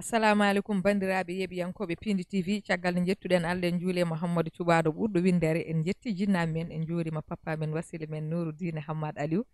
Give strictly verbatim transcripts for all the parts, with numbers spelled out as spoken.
Assalamu aleykum, banndiraaɓe yeeɓiyankooɓe Piindi T V. Caggal nde njettuɗen Allah, en njuuli e Mouhamadou Cuɓaaɗo ɓurɗo winndere, en njetti jinnaaɓe men, en njuuriima papa men, wasila men Nouru Diine Hammad Aliou.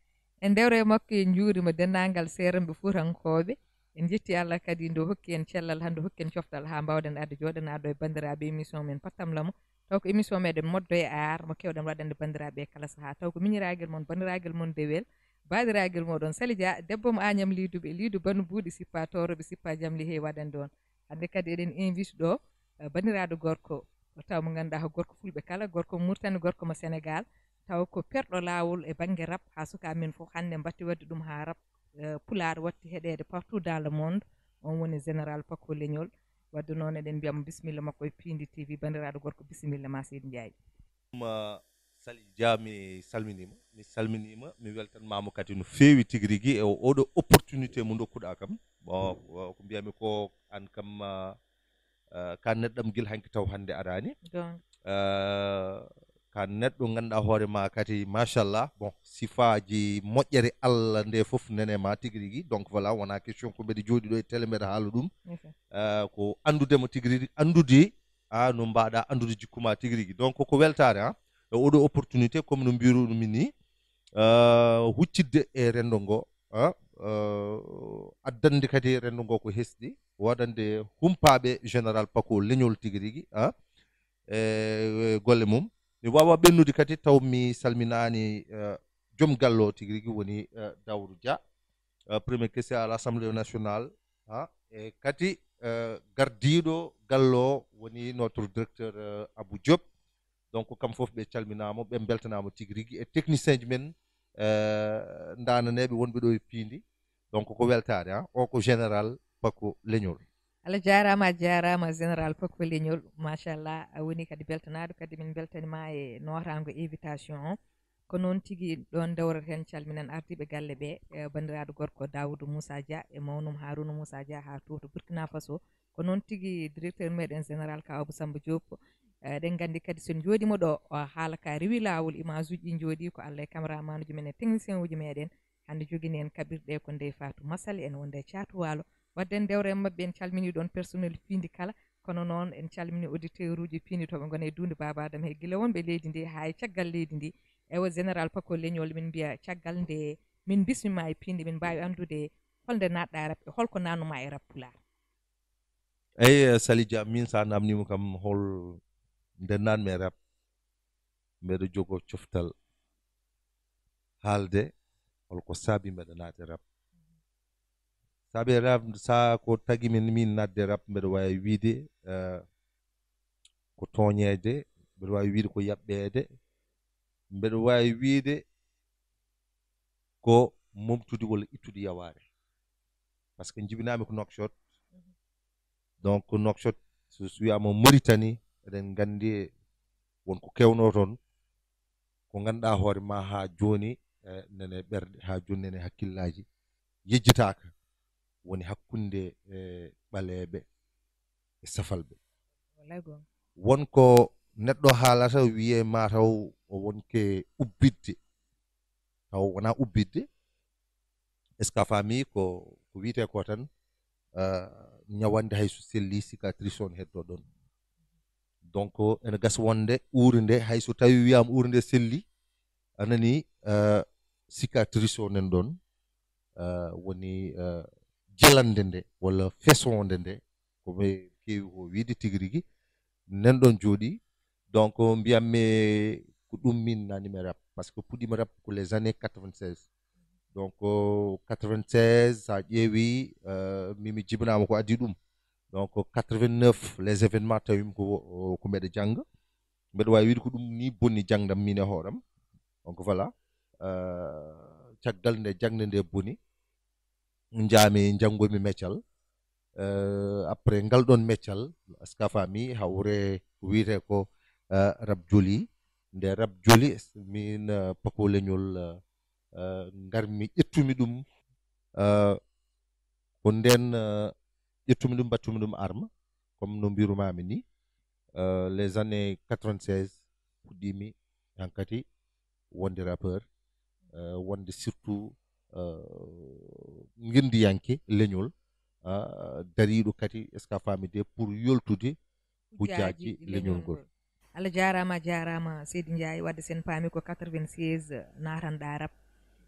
En ndewre e makko, en njuuriima denndaangal seeranɓe fuutankooɓe. En njetti Allah kadi nde hokki en cellal, hannde hokki en coftal haa mbaawɗen arde jooɗanaade ɗo e banndiraaɓe émission men Pattam Lamo. Taw ko émission meɗen Moddo e Aar mo keewɗen waɗande banndiraaɓe e kala sahaa. Taw ko miñiraagel mon, banndiraagal mon dewel, baadiraagal mooɗon Sali Dia, debbo mo Agnam Liiduɓe, Liidu Banu Buuɗi, sippa tooroɓe, sippa jam lihi waɗande on. Hannde kadi eɗen invite ɗo, eh, banndiraaɗo gorko, o taw mo ngannduɗaa ko gorko fulɓe kala, gorko mo Mauritanie, gorko mo Sénégal, taw ko perɗo laawol e bannge rap, haa suka men fof hannde mbatti waɗde ɗum haa rap, eh, pulaar watti heɗeede partout dans le monde. On woni Général Paco Leñol. Wadde noon eɗen mbiya mo bisimilla makko e Piindi T V. Banndiraaɗo gorko, bisimilla ma, Seydi Ndiaye. Ma Sali Dia, mi salminiima, mi salminiima, mi weltanmaama kadi no feewi tigi rigi e oɗo opportunité mo ndokkuɗaa kam. Bon, ko mbiyami ko, aan kam, ah, ah, ka neɗɗam gila hanki taw hannde araani. Donc, Ah, ka neɗɗo ngannduɗaa hoore ma kadi, machallah, bon, sifaaji moƴƴere Allah nde fof nene ma tigi rigi. Donc voilà, wona question ko mbeɗa jooɗi ɗo e télé mbeɗa haala ɗum. Ndeysaan. Ah, ko anndude mo tigi rigi, anndude a no mbaɗa anndude jikku ma tigi rigi. Donc ko weltaare, ah, e oɗo opportunité, comme no mbiruɗumi ni, ah, huccitde e renndo ngo, ah, ah, addande kadi renndo ngo ko hesɗi, waɗande humpaaɓe Général Paco Leñol tigi rigi, ah, e golle mum. Mi waawa ɓennude kadi taw mi salminaani, eh, joom galle o tigi rigi woni, eh, Daourou Dia, eh, premier caissier à l'Assemblée nationale, ha, e kadi, eh, gardiiɗo galle o woni notre directeur, eh, Abou Diop. Donc kam fof ɓe calminaama, ɓe mbeltanaama tigi rigi e technicien ji men, eh, ndananeeɓe wonɓe ɗo e Piindi. Donc ko weltaare, ha, o ko Général Paco Leñol. Allah jaaraama, a jaaraama Général Paco Leñol, machallah, a woni kadi beltanaaɗo, kadi min mbeltaniima e nootaango invitation o. Ko noon tigi ɗoon ndewreten, calminen ardiiɓe galle ɓe, e banndiraaɗo gorko Daoudou Moussa Dia e mawnum Harouna Moussa Dia haa to, to Burkina Faso. Ko noon tigi directeur meɗen Général Ka Abou Samba Diop. E, eɗen nganndi kadi so en njooɗiima ɗo, o haala ka rewi laawol, image uji ɗi njooɗi ko Allah e caméraman uji men e technicien uji meɗen. Hannde jogini en kaɓirɗe ko Ndeye Fatou Massaly, en wonde e Caatu Waalo. Wadde en ndewre e maɓɓe, en calmini ɗoon personnel Piindi kala. Kono noon en calmini auditeur uji Piindi to ɓe ngoni e duunde Baaba Adama he gila wonɓe leydi ndi haa e caggal leydi ndi. Ewa Général Paco Leñol, min mbiya caggal nde min bismima e Piindi, min mbaawi anndude holnde naatɗa e rap e holko naatnuma e rap pulaar. Eyi, eh, Sali Dia, min sa namnima kam hol nde naatmi e rap, mbeɗa jogo coftal haalde holko saabi mbeɗa naati rap. Saabi rap, sa ko tagi min, min naatde rap, mbeɗa waawi wiide, eh, ko tooñeede, mbeɗa waawi wiide ko yaɓɓeede, mbeɗa waawi wiide ko momtude walla ittude yawaare. Par ce que jibinaami ko Nouakchott. Donc Nouakchott, so, so wiyaama Mauritanie, eɗen nganndi won ko kewnoo toon, ko ngannduɗaa hoore ma haa jooni, eh, nene ɓerɗe, haa jooni nene hakkillaaji yejjitaaka, woni hakkunde, eh, ɓaleeɓe e safalɓe. Wallaay goonga. Won ko neɗɗo haalata, wiyee ma taw o wonke ubbitde, taw wonaa ubbitde. Est-ce que a faami ko, ko wiyetee ko tan, ah, ñawande hay so selli, cicatrice on heddo ɗon. Donc ene gasa wonde uurinde, hay so tawi wiyaama uurinde selli, a nani, ah, cicatrice o nan ɗon, ah, woni, ah, jelande nde walla fesonde nde, ko ɓe keewi ko wiide tigi rigi, nan ɗon jooɗi. Donc mbiyammi ko ɗum min naatnimi rap, par ce que puɗɗiimi rap ko les années quatre-vingt-seize. Donc quatre-vingt-seize, sa ƴeewi, euh, min mi jibinaama ko addi ɗum. Donc quatre-vingt-neuf, les événements, tawimi ko, ko mbeɗa jannga. Mbeɗa waawi wiide ko ɗum ni bonni janngdam min e hooram. Donc voilà, euh, caggal nde jaŋde nde boni, njaami njanngoymi meccal. Euh, après ngal ɗon meccal, est-ce que a faami, hawre ko wiyetee ko, euh, rap joli. Nde rap joli, min, euh, Paco Leñol, euh, euh, ngarmi ƴettumi ɗum. Euh, ko nden, euh, ƴettumi ɗum, mbattumi ɗum arme, comme no mbirumaami ni. Euh, les années quatre-vingt-seize puɗɗiimi hankati wonde rappeur, euh, wonde surtout, euh, ngenndiyanke leñol. ah, dariiɗo kadi, est-ce que a faami de, pour yoltude hujjaaji leñol ngol. Allah jaaraama, a jaaraama, Seydi Ndiaye. Wadde sen paami ko quatre-vingt-seize natanɗaa rap.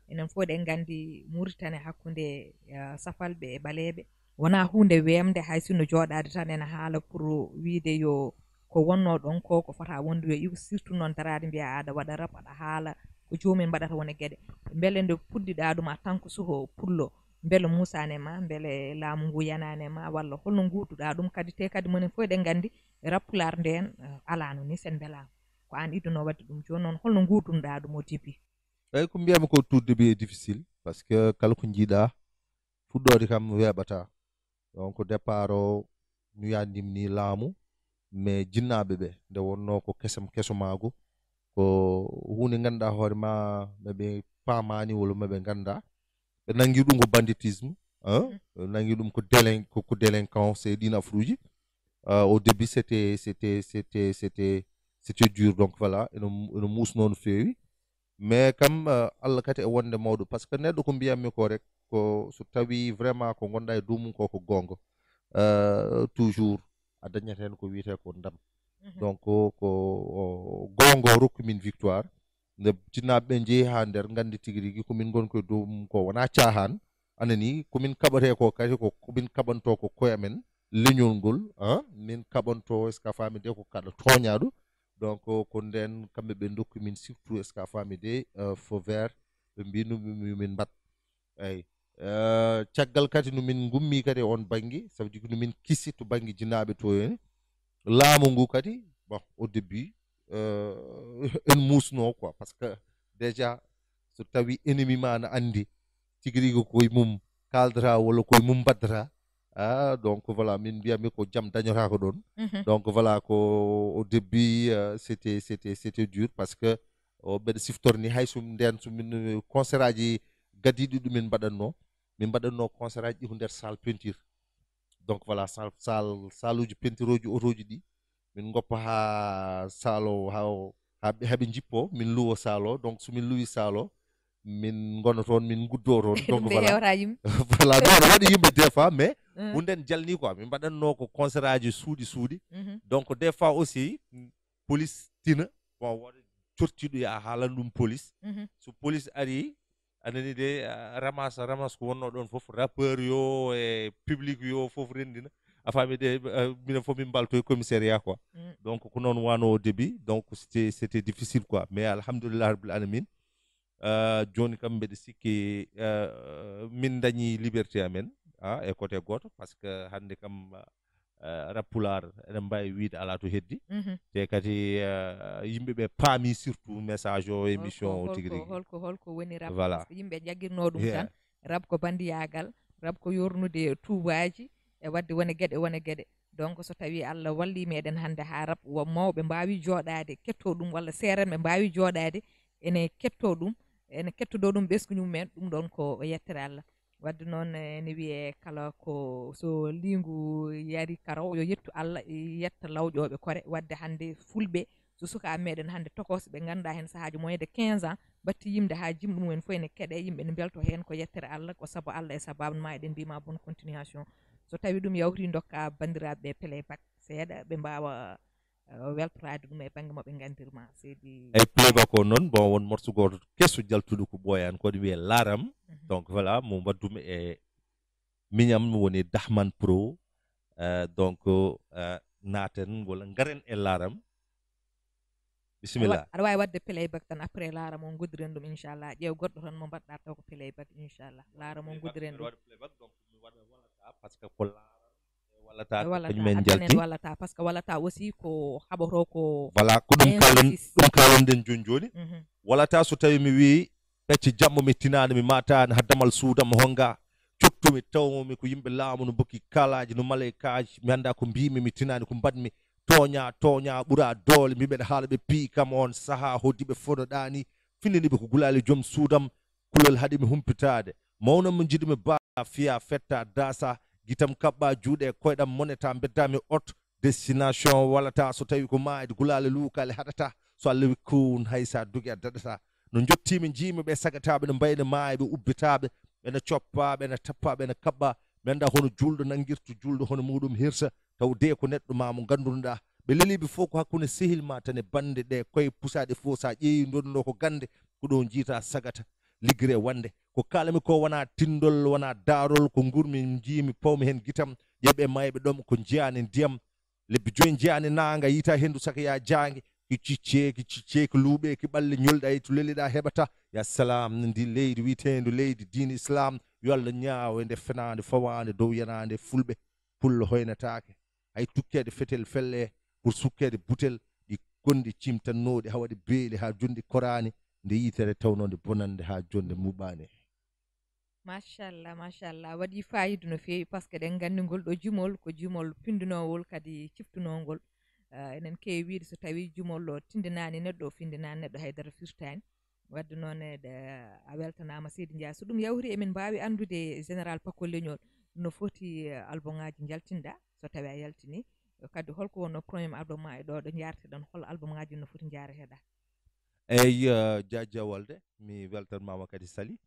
Enen fof eɗen nganndi Mauritanie hakkunde, ah, safalɓe e ɓaleeɓe wonaa huunde weemde, hay sinno jooɗaade tan ene haala pour wiyde yo ko wonnoo ɗoon ko, ko fota wonde yo iw, surtout noon daraade mbiya aɗa waɗa rap, aɗa haala ko joomum en mbaɗata wone geɗe. Mbele nde puɗɗiɗaa ɗum en tant que Soho Pullo, mbele muusaani e ma, mbele laamu ngu yanaani e ma, walla holno nguurduɗaa ɗum kadi? Te kadi minen fof eɗen nganndi rap pulaar ndeen, eh, alaano ni sen mbelaama. Ko aan idunoo waɗde ɗum. Jooni noon holno nguurdunoɗaa ɗum au début? Eeyi, ko mbiyatmi ko tout début est difficile, parce que kala ko njiiɗaa, fuɗɗoode kam weeɓataa. Donc départ o, no yaa ndimni laamu, mais jinnaaɓe ɓe, nde wonnoo ko kesam kesomaagu, ko huunde ngannduɗaa hoore ma, ma ɓe paamaani walla ma ɓe nganndaa. Ɓe nanngii ɗum ko banditisme, hein? Ɓe nanngii ɗum ko délen-, ko, ko délinquance e ɗiin afruuji. Euh, au début, c'était, c'était, c'était, c'était, c'était dur. Donc voilà, eno, eno muusnoo no feewi. Mais kam, euh, Allah kadi e wonde mawɗo, parce que neɗɗo ko mbiyatmi ko rek, ko so tawii vraiment ko ngonɗaa e dow mum ko, ko goonga, euh, toujours a dañat heen ko wiyetee ko ndam. Donc ko, ko, o, goonga o rokki min victoire. Nde jinnaaɓe ɓe njehi haa nder, nganndi tigi rigi ko min ngoni ko e dow mum ko wonaa caahaan. A nanii, ko min kaɓatee ko kadi, ko, ko min kaɓantoo ko koye amen, leñol ngol, ah, min kaɓantoo, est-ce que a faami de, ko kaɗa tooñaaɗo. Donc ko ndeen kamɓe ɓe ndokki min surtout, est-ce que a faami de, euh, feu vert, ɓe mbii no min, min mbaɗ. Eeyi. Euh, caggal kadi no min ngummi kadi e oon bannge, ça veut dire que no min kisi to bannge jinnaaɓe to en. Laamu ngu kadi, bon, au début, euh, en muusnoo quoi, parce que déjà so tawii ennemi ma na anndi tigi rigi ko e mum kaaldata walla ko e mum mbaddata, ah, donc voilà, min mbiyatmi ko jam dañotaako ɗoon. Donc voilà, ko au début, euh, c'était, c'était, c'était dur, parce que o, mbeɗa siftori ni, hay so ndeen so min, euh, concert aji gadiiɗi ɗo min mbaɗatnoo, min mbaɗatnoo concert aji ɗi ko nder salle peinture. Donc voilà, salle, salle, salle uji peinture uji, oto uji ɗi min ngoppa haa salle o, haa o, haa ɓe, haa ɓe njippoo, min luwo salle o. Donc so min luwi salle o, min ngona toon, min nguddoo toon. Donc voilà. Voilà, non, no waɗi yimɓe des fois, mais hunden jalni quoi. Min mbaɗatnoo ko concert aji suuɗi suuɗi. Donc des fois aussi, police tina, bon, waɗa cortiiɗo, yaa haalan ɗum police. So police ari, a nani de, a, ramas, ramas ko wonnoo ɗoon fof, rappeur yo e public yo fof renndina. A faami de, a, minen fof min mbalto e commissariat quoi. Donc ko noon wano au début, donc c'était, c'était difficile quoi. Mais alhamdulillah rabbil alamin, a, jooni kam mbeɗa sikki, a, min dañi liberté amen, a, e côté gooto, parce que hannde kam, a, rap pulaar, eɗen mbaawi wiyde alaa to heddi. Te kadi, eh, yimɓe ɓe paami surtout message o, émission o tigi rigi. Holko, holko woni rap? Voilà. Parce que yimɓe jaggirnoo ɗum tan. Rap ko bandiyaagal, rap ko yornude tuubaaji, e waɗde wone geɗe, wone geɗe. Donc so tawii Allah wallii meɗen hannde haa rap, wo mawɓe mbaawi jooɗaade kettoo ɗum, walla seerenɓe mbaawi jooɗaade ene kettoo ɗum, ene kettodoo ɗum ɓesngu mum en, ɗum ɗoon ko yettere Allah. Wadde noon, eh, ene wiyee kala ko so liingu yari karaw, yo yettu Allah, yetta lawƴooɓe kore. Wadde hannde fulɓe, so sukaaɓe meɗen hannde tokosɓe, ngannduɗaa heen sahaaji moins de quinze ans, mbaɗti yimde haa jimɗi mumen fof ene keɗe, yimɓe ene mbelto heen, ko yettere Allah, ko sabu Allah e sababu ma eɗen mbiy ma bonne continuation. So tawii ɗum yawtii, ndokka banndiraaɓe ɓe playback seeɗa, ɓe mbaawa eh, weltoraade ɗum e bannge mo ɓe nganndirma, seydi. Eyi, playback o noon, bon, won morceau gooto keso jaltuɗo ko ɓooyaani, ko ɗum wiyee Laaram. Donc voilà, mo mbaɗdumi e miñam woni Dahman Pro. Eh, donc, eh, naaten walla ngaren e Laaram. Bisimilla. Aɗa wa-, aɗa waawi waɗde playback tan, après Laaram o ngoddiren ɗum, inchallah. Ƴeew goɗɗo tan mo mbaɗɗa taw ko playback, inchallah. Laaram o ngoddiren ɗum. Waɗa playback, donc mi waɗa Walata, parce que ko Laaram e Walata ko kañum en njalti. Walata, parce que Walata aussi ko haɓoto ko. Voilà, ko ɗum kaalon, ɗum kaalonɗen jooni jooni. Walata so tawii mi wii pecce jammo mi tinaani, mi maataani, haddamal suudam honga, cottumi, tawmi ko yimɓe laamu no mbokki kaalaaji, no maleykaaji, mi anndaa ko mbiimi, mi tinaani ko mbaɗmi, tooñaa, tooñaa, ɓuraa doole, mbiimi mbeɗa haala ɓe piyi kam oon sahaa, hoddiiɓe fof no ɗaanii, findini ɓe ko gulaali joom suudam, kulol haɗi mi humpitaade. Mawna mo njiɗmi baa, fiya fetta daasa, gitam kaɓɓa juuɗe koyɗam moneta mbedda mi ot, destination Walata so tawi ko maayde gulaale luukaale haɗata, so Allah wi kun hay sa dogi a daɗata. No njottimi njiimi ɓe sagataaɓe no mbayni maayɓe ubbitaaɓe, ɓena coppa, ɓena tappa, ɓena kaɓɓa, Mi anndaa hono juulɗo nanngirta juulɗo hono muuɗum hirsa, taw dee ko neɗɗo ma mo nganndunoɗaa. Ɓe leliiɓe fof ko hakkunde sehil ma tan e bannde ɗe koye pusaaɗe fof, so a ƴeewi ndonno ko gannde, ko ɗo njiita sagata, liggere wannde. Ko kaalami ko wonaa tinndol, wonaa daarol, ko nguurmi njiimi pawmi heen gitam, ƴeeɓe maayɓe ɗoom ko njiyaani ndiyam, lebbi joyi njiyaani naanga, yiita henndu saka ya jaange, ki ciccee, ki ciccee, ki luuɓee, ki ɓalle ñolɗa e to leliɗa heɓata. Ya salam, ndi leydi wiyeteendu leydi diine Islam, yo Allah ñaawe nde fenaande fawaande dow yanaande fulɓe. Pullo hoynataake. Hay tukkeede fetel felle pour sukkeede butel ɗi gonɗi cimtannooɗi haa waɗi beeli haa jonɗi koraani nde yitere tawnoo nde bonannde haa jonde muɓaani. Machallah, machallah, waɗi faayidu no feewi, parce que ɗen nganndi ngol ɗo jimol ko jimol pinndinoowol kadi ciftunoongol. Ah, enen keewi wiide so tawii jimol o tinndinaani neɗɗo, o finndinaani neɗɗo, haydara firtaani. Wadde noon eɗe a weltanaama seydi Ndiaye. So ɗum yawti emin mbaawi anndude général Pako Leñol no foti, eh, album ŋaaji njaltinɗa, so tawii a yaltinii? Kadi holko wonno premier album ma e ɗo ɗo njaarteɗon, hol album ŋaaji no foti njaareteɗa? Eyi, eh, Dia Dia Walde, mi weltanmaama kadi Sali.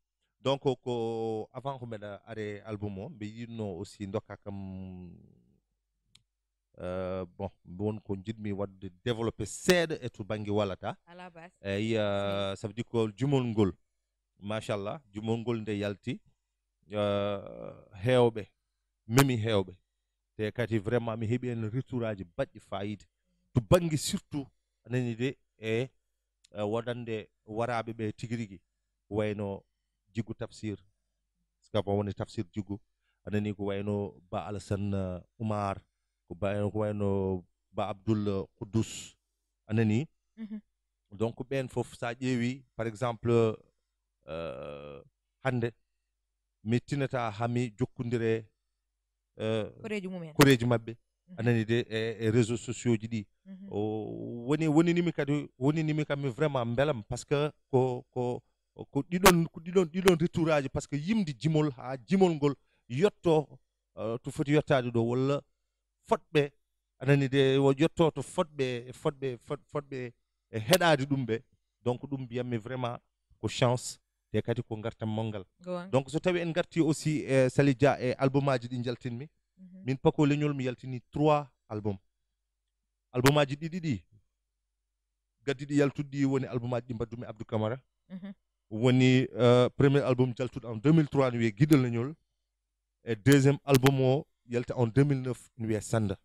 Donc ko avant ko mbeɗa are album o, mbe yiɗno aussi dokka kam, euh, bon, won ko njiɗmi waɗde développé seeɗa e to bannge walata. Ala bas. Eyi, euh, ça veut dire ko jumol ngol, machallah, jumol ngol nde yalti, euh, heewɓe, memi heewɓe. Te kadi vraiment mi heɓi heen retour aji baɗɗi fayida. To bannge surtout, a nani de, e, e wodande waraaɓe ɓe tigi rigi. Ko wayno Jiggu Tafsir, parce que bon, woni Tafsir Jiggu, a nani ko wayno Ba Alassane, uh, Oumar, ko ba-, ko wayno Ba Abdoul Quddus, a nani? Mhm. Donc ɓeen fof, so a ƴeewi, par exemple, euh, hannde, mi tinata haa mi jokkondire, euh, Koreeji mumen. Koreeji maɓɓe, Mhm. a nani de, e, e réseaux sociaux ji ɗi. Mhm. O woni, woninimi kadi, woninimi kam mi vraiment mbelam, parce que ko, ko, ko ɗiɗon, ko ɗiɗon, ɗiɗon retour aji, parce que yimde jimol haa jimol ngol yetto, euh, to foti yettaade ɗo, walla fotɓe, a nani de, o yetto to fotɓe, fotɓe, fot-, fotɓe e heɗaade ɗum ɓe. Donc ɗum mbiyammi vraiment ko chance, te kadi ko ngartam mawgal. Goonga. Donc so tawi en ngarti aussi e Sali Dia e album aji ɗi njaltinmi, Mhm. min Pako Leñol mi yaltini trois album. Album aji ɗiɗi ɗi gaddiɗi yaltuɗi ɗi woni album aji ɗi mbaɗdumi Abdou Camara. Mhm. Woni, euh, premier album jaltuɗo en deux mille trois, ne wiyee Giɗo Leñol. E deuxième album o yalti en deux mille neuf, ne wiyee Sanda.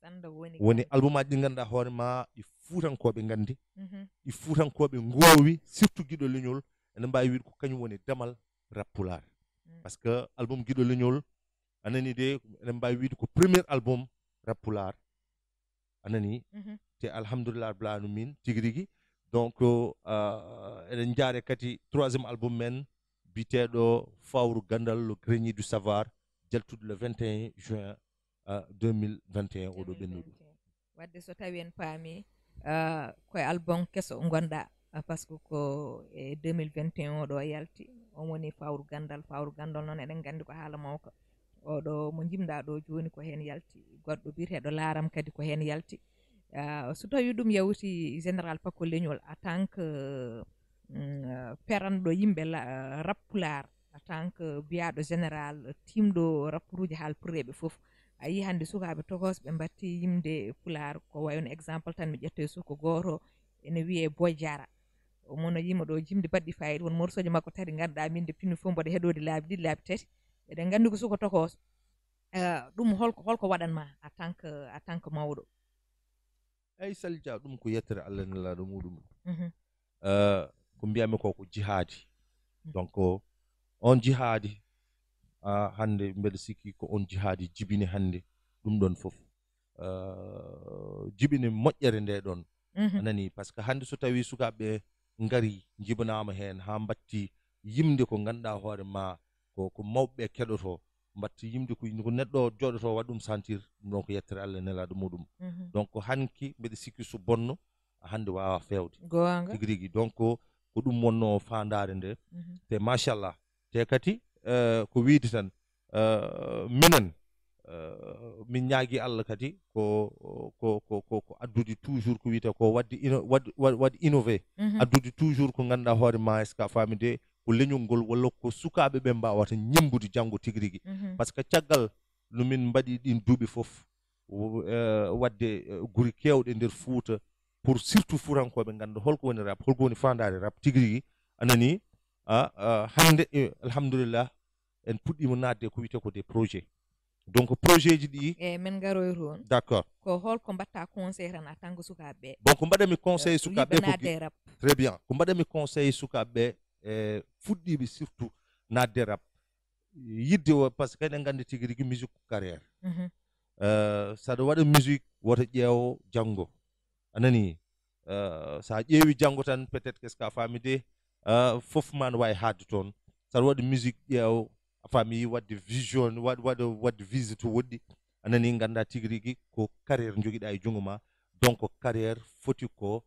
Sanda woni Woni kadi. Album aji ɗi ngannduɗaa hoore ma, ɗi Fuutankooɓe nganndi, Mhm. ɗi Fuutankooɓe ngoowi, surtout Giɗo Leñol, ene mbaawi wiide ko kañum woni damal rap pulaar. Mm. Parce que album Giɗo Leñol, a nani de, ene mbaawi wiide ko premier album rap pulaar. A nani? Mhm. Te alhamdulillah rabbil alamin, tigi rigi. Donc, euh, eɗen njaare kadi troisième album men, biyeteeɗo Fawru Ganndal, le grenier du savoir, jaltuɗo le vingt et un juin, euh, deux mille vingt et un, oɗo ɓennuɗo. Wadde so tawi en paami, ah, koye album keso ngonɗa, ah, parce que ko e deux mille vingt et un oɗo yalti, on woni Fawru Ganndal. Fawru Ganndal noon eɗen nganndi ko haala mawka. Oɗo mo jimɗa ɗo jooni ko heen yalti, goɗɗo biyeteeɗo Laaram kadi ko heen yalti. Ah, so tawi ɗum yawti général Pako Leñol en tant que, mm, ah, peranɗo yimɓe la-, ah, rap pulaar, en tant que biyaaɗo général, tiimɗo rappuruuji haalpureeɓe fof. A yii hannde sukaaɓe tokosɓe mbaɗti yimde pulaar, ko wayno exemple tan mi ƴetta e suko gooto, ene wiyee Boy Diarra. Omo no yima ɗo jimɗi baɗɗi fayida, won morceauji makko tati ngannduɗaa min nde pinmi fof mboɗo heɗoode laabi ɗiɗi, laabi tati. Eɗen nganndi ko suko tokooso. Eh, ɗum holko, holko waɗan ma en tant que, en tant que mawɗo? Eyi, Sali Dia, ɗum ko yettere Allah e Nelaaɗo muɗum. Mhm. Euh, ko mbiyatmi ko, ko jihaadi. Mhm. Donc, on jihaadi, ah, hannde mbeɗa sikki ko on jihaadi jibini hannde ɗum ɗon fof. Euh, jibini moƴƴere nde ɗon. Mhm. A nani? Parce que hannde so tawi sukaaɓe ngari, njibanaama heen, haa mbatti yimde ko ngannduɗaa hoore ma, ko, ko mawɓe keɗoto, mbatti yimde ko, ko neɗɗo jooɗoto waɗa ɗum sentir, ɗum ɗon ko yettere Allah e Nelaaɗo muɗum. Mhm. Donc, hanki mbeɗa sikki so bonno, hannde waawa feewde. Goonga. Tigi rigi. Donc, ko ɗum wonno faandaare nde. Mhm. Te machallah. Te kadi, euh, ko wiide tan, euh, minen, euh, min ñaagi Allah kadi ko, ko, ko, ko, ko addude toujours ko wiyetee ko waɗde inno-, waɗ-, waɗ-, waɗ innové. Mhm. Addude toujours ko ngannduɗaa hoore ma, est-ce que a faami de, ko leñol ngol walla ko sukaaɓe ɓe mbaawata ñemmbude janngo tigi rigi. Par ce que caggal no min mbaɗi ɗin duuɓi fof, waɗde guri keewɗe nder Fuuta, pour surtout fuutankooɓe ngannda holko woni rap, holko woni faandaare rap tigi rigi. A nani? Hannde, alhamdulillah, en puɗɗiima naatde ko wiyetee ko des projets. Donc projet ji ɗi, e min ngaroy toon. D'accord. Ko holko mbaɗta conseil tan a tanga sukaaɓe ɓe? Bon, ko mbaɗami conseil sukaaɓe ɓe ko gi- très bien, ko mbaɗami conseil sukaaɓe ɓe, e fuɗɗiiɓe surtout naatde rap, yidde o, par ce que eɗen nganndi tigi rigi musique ko carrière. Saɗa waɗa musique, woto ƴeewo janngo. A nani? Sa ƴeewi janngo tan, peut-être que est-ce que a faami de, fof ma no waawi haadde toon. Saɗa waɗa musique, ƴeewo, a faami, waɗde vision, waɗ waɗa waɗde visite woɗɗi. A nani? Ngannda tigi rigi ko carrière njogiɗa e junngo ma. Donc carrière foti ko,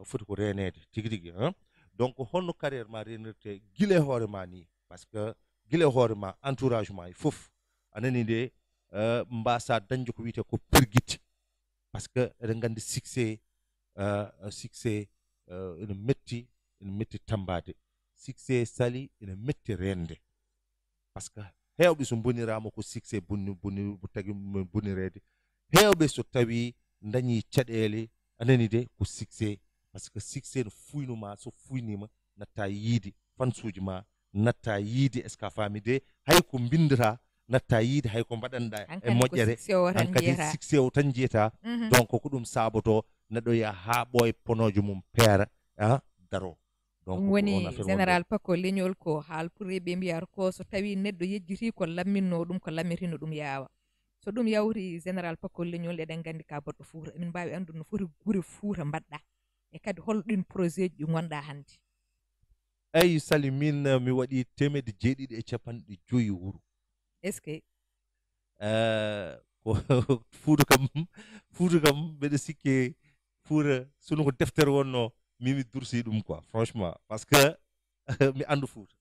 foti ko reeneede tigi rigi, hein. Donc holno carrière ma reenirte gila e hoore ma ni? Par ce que gila e hoore ma, entourage ma e fof, a nani de, mbasa dañde ko wiyetee ko pergitte. Par ce que eɗen nganndi succès, succès ene metti, ene metti tammbaade. Succès sali, ene metti reende. Par ce que heewɓe so mboniraama ko succès bonni, bonni, tagi mumen bonireede. Heewɓe so tawi dañi caɗeele, a nani de, ko succès. Par ce que succès no fuynuma, so fuynima natta yiide fansuuji ma, natta yiide, est-ce que a faami de, hay ko mbinndata, natta yiide hay ko mbaɗanɗa e moƴƴere, hankadi succès o tan njiyata. Donc ko ɗum saboto neɗɗo yaha haa ɓooya ponoojo mum peera, a daro. Donc ɗum woni général Pako leñol, ko haal pure ɓe mbiyata ko so tawi neɗɗo yejjiti ko lamminno ɗum, ko lammitino ɗum yaawa. So ɗum yawti, général Pako leñol, eɗen nganndi ka baɗɗo Fuuta, emin mbaawi anndude no foti gure Fuuta mbaɗɗa, e kadi hol ɗin projet ji ɗi ngonɗa hannde? Eyi, sali min, mi waɗi teemedde jeeɗiɗi e capanɗe joyi wuro. Est-ce que? Eh, ko Fuuta kam, Fuuta kam mbeɗa sikke Fuuta, sunu ko deftere wonno, mi mi dursi ɗum quoi, franchement, par ce que mi anndu Fuuta.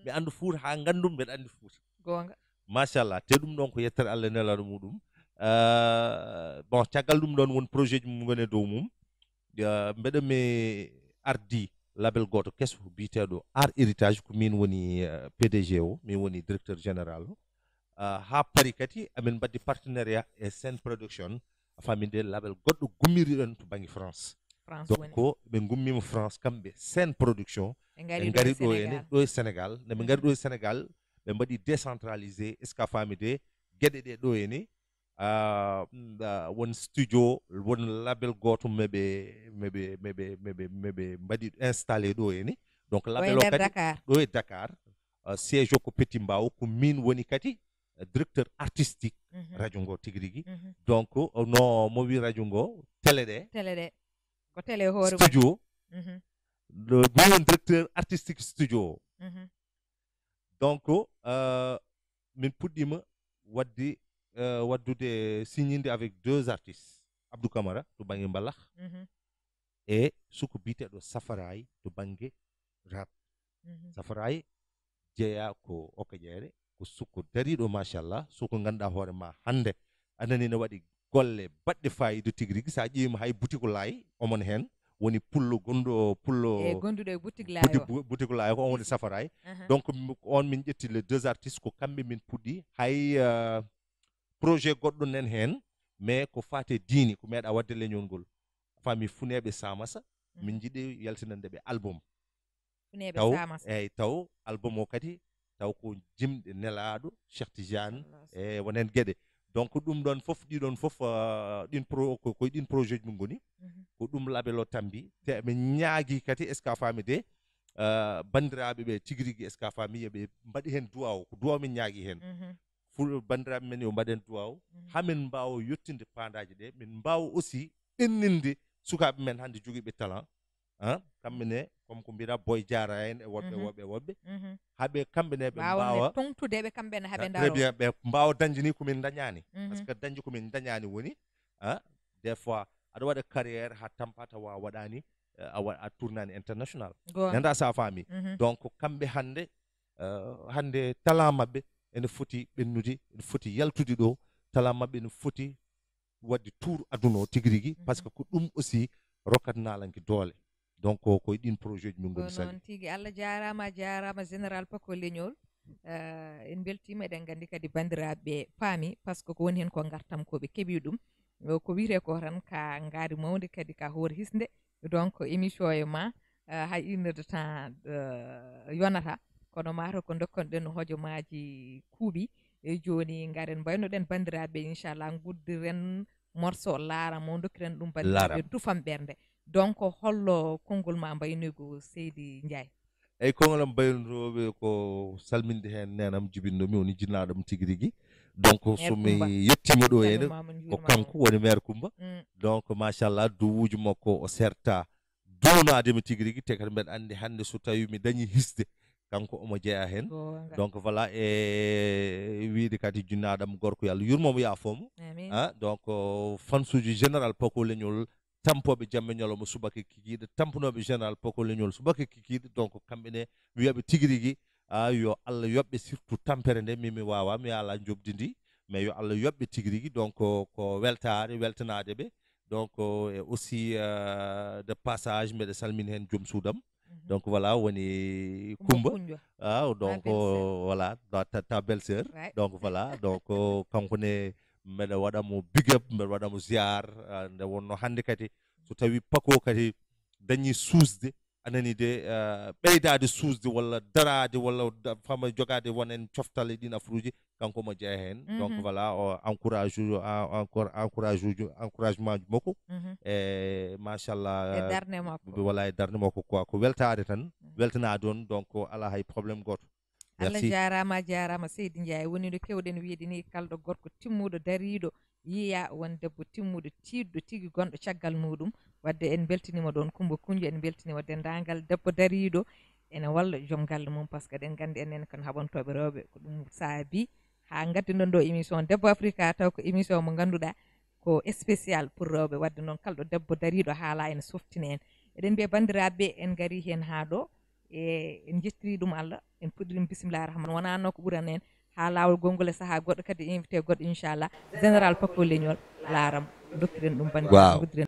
Mi anndu Fuuta haa nganndum, mbeɗa anndi Fuuta. Goonga. Machallah, te ɗum ɗon ko yettere Allah nelaaɗo muɗum. Eh, bon, caggal ɗum ɗon won projet ji mum ngoni e dow mum. Eh, mbeɗa mi ardi label gooto keso biyeteeɗo Art Héritage, ko min woni, eh, P D G o, min woni directeur général o. Ah, haa Paris kadi, amin mbaɗdi partenariat e Sen Production, a faami de, label goɗɗo gummiriɗen to bannge France. Donc ɓe ngummiima France kamɓe, Sen Production, ɓe ngari ɗo ene, ɗo e Sénégal. Nde ɓe ngari ɗo e Sénégal, ɓe mbaɗi décentralisé, est-ce que a faami de, geɗe ɗe ɗo ene, ah, mm, ah, won studio, won label gooto meɓe, meɓe, meɓe, meɓe, meɓe mbaɗi installé ɗo ene. Donc label o kadi Dakar. Ɗo e Dakar, ah, siège o ko Petit Mbao, ko min woni kadi, ah, directeur artistique radio ngo tigi rigi. Donc, oh, no mo wi radio ngo, télé ɗe. Télé ɗe. Ko télé hoore mum. Studio. Ɗo, min woni directeur artistique studio o. Donc, euh, min puɗɗiima waɗde, euh, waɗdude, signinde avec deux artistes, Abdou Camara to bannge mbalax, e suko biyeteeɗo Safaray to bannge rap. Safaray jeyaa ko Okaƴeere, ko suko dariiɗo, machallah, suko ngannduɗaa hoore ma hannde, a nani ne waɗi golle baɗɗe faayiida tigi rigi. So a ƴeewiima hay Boutique Laay, omon heen woni pullo gonɗo, pullo e gonduɗo e Boutique Laay o. Boutique Laay ko on woni Safaray. Donc, on min ƴetti les deux artistes, ko kamɓe min puɗɗi. Hay, euh, projet goɗɗo nan heen, mais ko faati e diine, ko meeɗaa waɗde leñol ngol. A faami, Funeeɓe Samassa, min njiɗi yaltinande ɓe album. Funeeɓe taw, Samassa. Eyyi, taw album o kadi, taw ko jimɗe nelaaɗo Cheikh Tidiane, machallah, e wonen geɗe. Donc, ɗum ɗon fof, ɗiɗon fof, ah, ɗin pro-, ko, ko ɗin projet ji min ngoni. Ko ɗum label o tambi. Te min ñaagi kadi, est-ce que a faami de, ah, banndiraaɓe ɓe tigi rigi, est-ce que a faami, yo ɓe mbaɗi heen duwaaw, ko duwaaw min ñaagi heen. Ful-, banndiraaɓe men yo mbaɗen duwaaw, haa min mbaawa yettinde paandaaje ɗe, min mbaawa aussi ɓenninde sukaaɓe men hannde jogiiɓe talent. Ah, kamɓe ne, comme ko mbiɗa, Boy Diarra en e woɓɓe, woɓɓe, woɓɓe. Haa ɓe kamɓe ne ɓe mbaawa toŋtude ɓe kamɓe ne, haa ɓe, ah, très bien, ɓe mbaawa dañde ni ko min dañaani. Par ce que dañde ko min dañaani woni, ah, des fois, aɗa waɗa carrière haa tampa tawa a waɗaani, eh, a wa-, a tournaani international. Goonga. Nanda sa faami. Donc, kamɓe hannde, eh, hannde talent maɓɓe ene foti ɓennude, ene foti yaltude ɗo, talent maɓɓe ene foti waɗde tour aduna o tigi rigi, par ce que ko ɗum aussi rokkat naalanke doole. Donc ko e ɗin projet ji min ngoni sali. Noon tigi, Allah jaaraama, jaaraama Général Paco Leñol. Uh, en mbeltiima, eɗen nganndi kadi banndiraaɓe ɓe paami, par ce que ko woni heen ko ngartam ko ɓe keɓi ɗum. Ko wiyetee ko tan ka ngaari mawnde kadi ka hoore hisnde. Donc émission e ma, uh, hay une heure de temps uh, yonata, kono mataw ko ndokkanɗen hojomaaji kuuɓi. E jooni ngaren mbaynoɗen banndiraaɓe, inchallah nguddiren morceau laaram o, ndokkiren ɗum banndiraaɓe tufam ɓernde. Donc hollo konngol ma mbaynoygo, Seydi Ndiaye? Eyi, konngol am mbaynoygo ko salminde heen neenam jibinɗo mi, woni jinnaaɗo am tigi rigi. Donc so mi yettiima ɗo ene, ko kanko woni maire Kumba. Mm. Donc machallah, duwuuji makko o serta duwnaade mi tigi rigi, te kadi mbeɗa anndi hannde so tawi mi dañi hisde, kanko omo jeyaa heen. Donc voilà, e wiide kadi jinnaaɗo am gorko, yo Allah yurmo mo, yaafo mo. Ah, donc fansuuji Général Paco Leñol, tampooɓe jamma ñalawma subaka kikiiɗe, tampunooɓe Général Paco Leñol subaka kikiiɗe. Donc kamɓe ne mi wiyaɓe tigi rigi, a yo Allah yoɓɓe, surtout tampere nde, min mi waawaa, mi alaa njoɓdi ndi, mais yo Allah yoɓɓe tigi rigi. Donc ko weltaare, weltanaade ɓe. Donc e aussi de passage mbeɗa salmina heen joom suudam. Donc voilà, woni Kumba. Ah, donc voilà, ta belle-sœur. Donc voilà, donc kanko ne mbeɗa waɗa mo big up, mbeɗa waɗa mo ziar. Nde wonno hannde kadi so tawi Paco kadi dañi suusde, anani de, ɓeydaade suusde walla daraade walla fama jogaade won en coftal e ɗin afruuji, kanko omo jeyaa heen. Donc voilà, o encourage uji, encore encourage uji, encouragement ji makko. E machallah, e darnde makko, voilà, e darnde makko quoi, ko weltaade tan, weltanaade on. Donc alaa hay problème gooto. Allah jaaraama, jaaraama Seydi Ndiaye. Woni no kewɗen wiide ni, kalɗo gorko timmuɗo dariiɗo yiya won debbo timmuɗo tiiɗɗo tigi gonɗo caggal muɗum. Wadde en mbeltiniima ɗoon Kumba Kunjo, en mbeltiniima denndaangal debbo dariiɗo ene walla joom galle mum, par ce que eɗen nganndi enen kon haɓantooɓe rewɓe, ko ɗum saabi haa ngaddiɗon ɗo émission Debbo Afrika, taw ko émission mo ngannduɗaa ko spécial pour rewɓe. Wadde noon kalɗo debbo dariiɗo haala ene softina en. Eɗen mbiya banndiraaɓe, en ngarii heen haa ɗo, e en njettiri ɗum Allah, en puɗɗiri ɗum bismillah rahman, wonano ko ɓurani en, haa laawol gongol e sahaa goɗɗo kadi invité goɗɗo inchallah. Général Paco Leñol, laaram, dokkiren ɗum banndiraaɓe, nguddiren.